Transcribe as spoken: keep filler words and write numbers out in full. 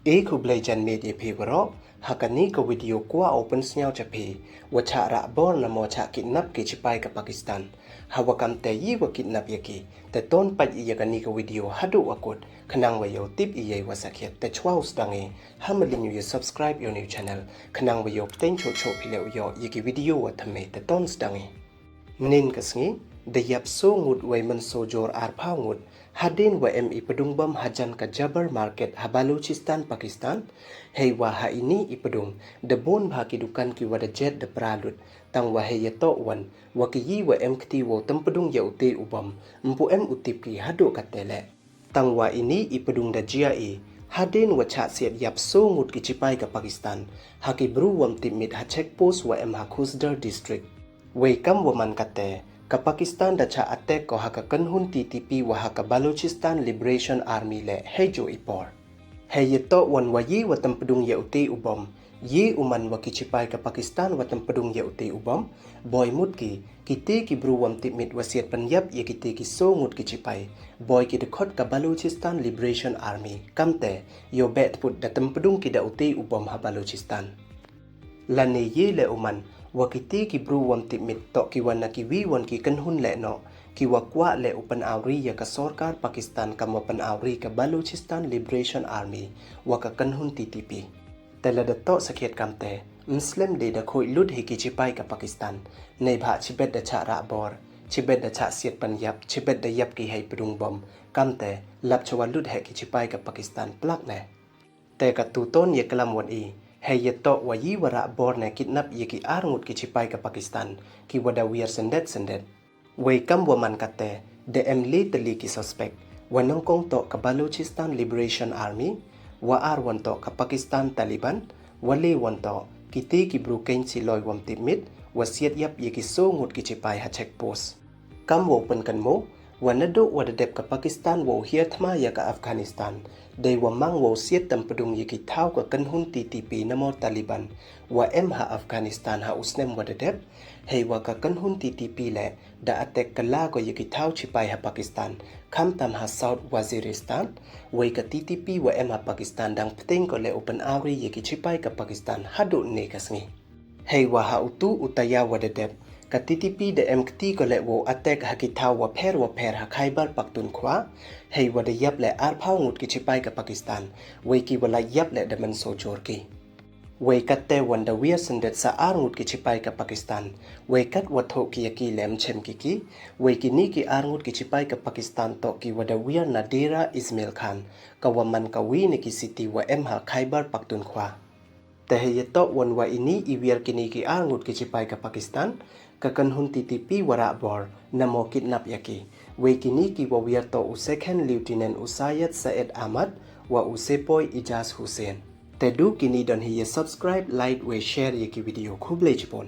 E khublei janmiet ya phi waroh, ha kani ka video kwah u pynsngew cha phi, wa chah rah bor namo chah kidnap ki chipai ka Pakistan. Ha wa kam te yi wa kidnap ya ki, te ton pait ya kani ka video haduh wa kut, khnang wa yoh tip ya i wa sakhiat, te chwa u sdang i, ha maling u ya subscribe ya u new channel, khnang wa yoh pteng choh choh phi le u yoh ya ki video wa thymme, te ton sdang i. Nin ka sngi, da yap so ngut wei man so jor arphaw ngut, hadien wa em i pdung bom hajan ka Jabar Market ha Balochistan, Pakistan, hei wa ha ini i pdung, da bun bha ki dukan ki wa da jet da pra lut, tang wa hei ya toh wan, wa ki yi wa em kti wow tympadung ya u te u bom, mpu em u tip ki haduh ka te le. Tang wa ini i pdung da jia i, hadien wa chah siat yap so ngut ki chipai ka Pakistan, ha ki bru wam tip mit ha check post wa em ha Khusdar District. Wei kam wa man ka te, ka Pakistan da chah attack ko ha ka kynhun T T P wa ha ka Balochistan Liberation Army le hei jo i por. Hei ya toh wan wa yi wa tympadung ya u te u bom, yi u man wa ki chipai ka Pakistan wa tympadung ya u te u bom, boi mut ki, ki te ki bru wam tip mit wa siat pynyap ya ki te ki so ngut ki chipai, boi ki dkhot ka Balochistan Liberation Army, kam te, yoh beh tput da tympadung ki da u te u bom ha Balochistan. Lane yi le u man, wa ki te ki bru wam tip mit toh ki wa na ki wi wan ki kynhun le noh, ki wa kwah le u pynawri ya ka sorkar Pakistan kam wa pynawri ka Balochistan Liberation Army, wa ka kynhun T T P. Te la da toh sakhiat kam te, mslem de da khoi lut hi ki chipai ka Pakistan, nei bha chibet da chah rah bor, chibet da chah siat pynyap, chibet da yap ki hei pdung bom, kam te, lap chwa lut hi ki chipai ka Pakistan plak ne. Te ka tu ton ya klam wan i, hei ya toh wa yi wa rah bor ne kidnap ya ki ar ngut ki chipai ka Pakistan, ki wa da wiar syndet syndet. Wei kam wa man ka te, da em le tylli ki suspect, wa nyngkong toh ka Balochistan Liberation Army, wa ar wan toh ka Pakistan Taliban, wa le wan toh, ki te ki bru kynsi loi wam tip mit, wa siat yap ya ki so ngut ki chipai ha check post. Kam wow pynkynmaw, wa naduh wa da dep ka Pakistan wow hiar thma ya ka Afghanistan, dei wa mang wow siat tympadung ya ki thaw ka kynhun T T P namo Taliban, wa em ha Afghanistan ha u snem wa da dep, hei wa ka kynhun T T P le, da attack ka la ko ya ki thaw chipai ha Pakistan, khamtam ha South Waziristan, wei ka T T P wa em ha Pakistan dang pteng ko le u pynawri ya ki chipai ka Pakistan haduh ne ka sngi. Hei wa ha u tu u taya wa da dep, ka T T P da em kti ko le wow attack ha ki thaw wa pher wa pher ha Khyber Pakhtunkhwa, hei wa da yap le arphaw ngut ki chipai ka Pakistan, wei ki wa la yap le da man so jor ki. Wei kat te wan da wiar syndet sa ar ngut ki chipai ka Pakistan, wei kat wa thoh ki ya ki le mchem ki ki, wei kini ki ar ngut ki chipai ka Pakistan toh ki wa da wiar na Dera Ismail Khan, ka wa man ka wi na ki city wa em ha Khyber Pakhtunkhwa. Te hei ya toh wan wa ini i wiar kini ki ar ngut ki chipai ka Pakistan, ka kynhun T T P wa rah bor, namo kidnap ya ki. Wei kini ki wa wiar toh u Second Lieutenant u Syed Saeed Ahmad, wa u Sepoy Ijaz Hussain. Te du kini don hi ya subscribe, like, wei share ya ki video, khublei chibun.